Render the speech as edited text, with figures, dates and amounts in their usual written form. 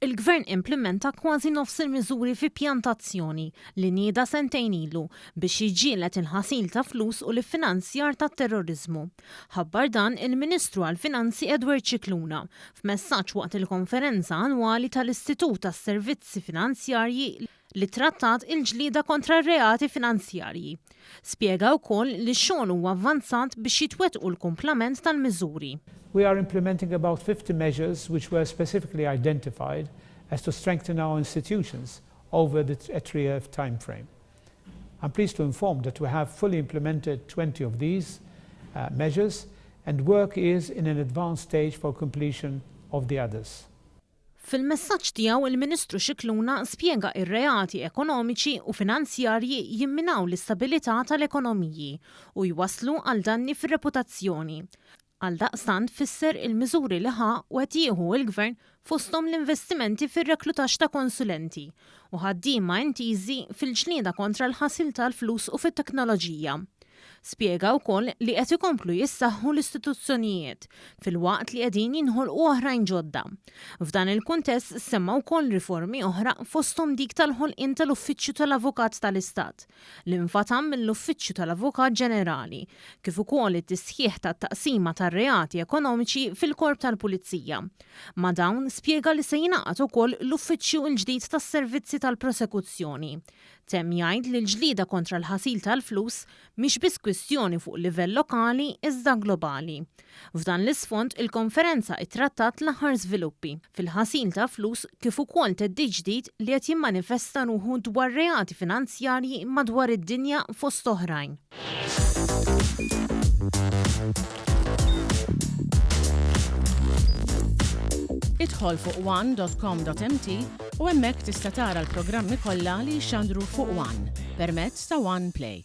Il-Gvern implimenta kważi nofs il-miżuri fi pjan ta' azzjoni li nieda sentejn ilu biex jiġġieled il-ħasil ta' flus u l-iffinanzjar tat-terroriżmu. Ħabbar dan il-Ministru għall-Finanzi Edward Scicluna f'messaġġ waqt il-konferenza annwali tal-Istitut għas-Servizzi Finanzjarji li ttrattat il-ġlieda kontra r-reati finanzjarji. Spjega wkoll li x-xogħol huwa avvanzat biex jitwettqu l-kumplament tal-miżuri. We are implementing about 50 measures which were specifically identified as to strengthen our institutions over the a three-year time frame. I'm pleased to inform that we have fully implemented 20 of these measures and work is in an advanced stage for completion of the others. Fil-messaġġ tiegħu il-Ministru Scicluna spjega ir-reati ekonomiċi u finanzjarji jimminaw l-istabilità tal-ekonomiji u jwasslu għal danni fir-reputazzjoni. Għaldaqstant fisser il-miżuri li ħa u qed jieħu il-Gvern fosthom l-investimenti fir-reklutaġġ ta' konsulenti u ħaddiema intiżi fil-ġlieda kontra l-ħasil tal-flus u fit-teknoloġija. Spjega wkoll li qed ikomplu jissaħħu l-istituzzjonijiet, filwaqt li qegħdin jinħolqu oħrajn ġodda. F'dan il-kuntest semma wkoll riformi oħra fosthom dik tal-ħolqien tal-Uffiċċju tal-Avukat tal-Istat, li nfatam mill-Uffiċċju tal-Avukat Ġenerali, kif ukoll it-tisħiħ tat-taqsima tar-reati ekonomiċi fil-Korp tal-Pulizija. Ma' dawn, spjega li se jingħaqad ukoll l-Uffiċċju l-ġdid tas-Servizzi tal-Prosekuzzjoni. Temm jgħid li l-ġlieda kontra l-ħasil tal-flus mhix biss kwistjoni fuq livell lokali iżda globali. F'dan l-isfond, il-konferenza ittrattat l-aħħar żviluppi fil-ħasil ta' flus kif ukoll theddid ġdid li qed jimmanifesta ruħu dwar reati finanzjarji madwar id-dinja fost oħrajn. Idħol fuq one.com.mt u hemmhekk tista' tara l-programmi kollha li jixxandru fuq One permezz ta' One Play.